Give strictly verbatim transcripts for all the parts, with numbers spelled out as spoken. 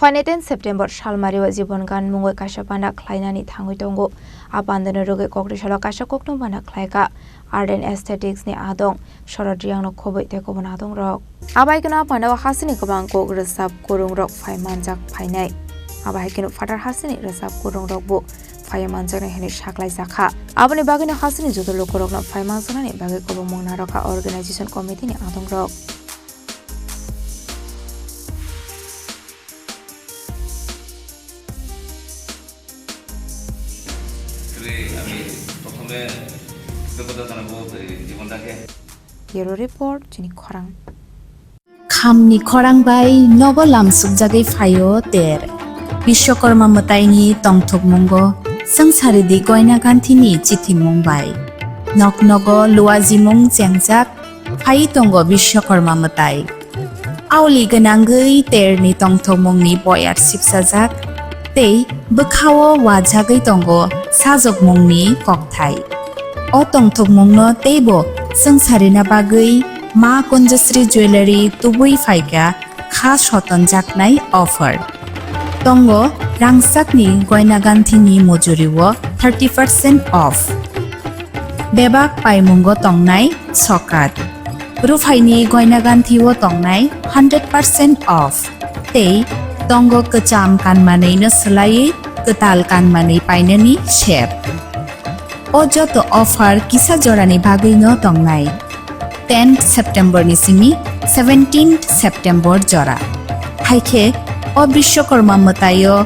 Phainai ten September salmari o jibon gan mungwi kaisa bana khlainani thangwi tongo. A bandano rwgwi kokri salo kaisa kokno bana khlaikha. Art and Aesthetics ni adong Shorod Riyang no khobwi tei kubun adong rok. Abai kheno a pandao hasini kwbang kok rwchap kwrwng rok phai manjak phainai. Abai kheno phatar hasini rwchap kwrwng rok bo phai manjaknai hinwi saklai jakha. Aboni bagwino hasini joto lukurokno phai manjaknani bagwi kwbangmung narwkha organization committee ni adong rok. আমি প্রথমে কৃতজ্ঞতা জানাবো এই জীবনদাকে। Bureau Report, chini khorang. Khamni khorang bai nogo lamsukjagwi phaio ter. Bishwakarma mwtaini tongthokmungo swngcharidi Goina Ganthini chithimung bai. Nok nogo luajimung chengjak phai tongo Bishwakarma mwtai. Aoli gwnangwi terni tongthokmungni boyar sipsajak tei bwkhao wajagwi tongo sajokmungni kokthai. O tongthokmungno teibo swngcharina bagwi Ma Kunjasri Jewellery tubui phaikha kha sotonjaknai offer. Tongo rangchakni Goina Ganthini mujurio thirty percent off. Bebak paimungo tongnai sokat. Ruphaini Goina Ganthio tongnai hundred percent off. Tei tongo kwcham kanmanwino swlaiwi kwtal kanmanwi painani sep. O joto offer kisa jorani bagwino tongnai. Tenth September ni simi seventeenth September jora. Haikhe o Bishwakarma mwtaio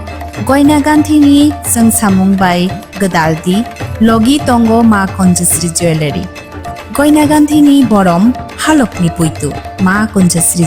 Goina Ganthini chwngsamung bai gwdaldi logi tongo Ma Kunjasri Jewellery. Goina Ganthini borom halokni puitu Ma Kunjasri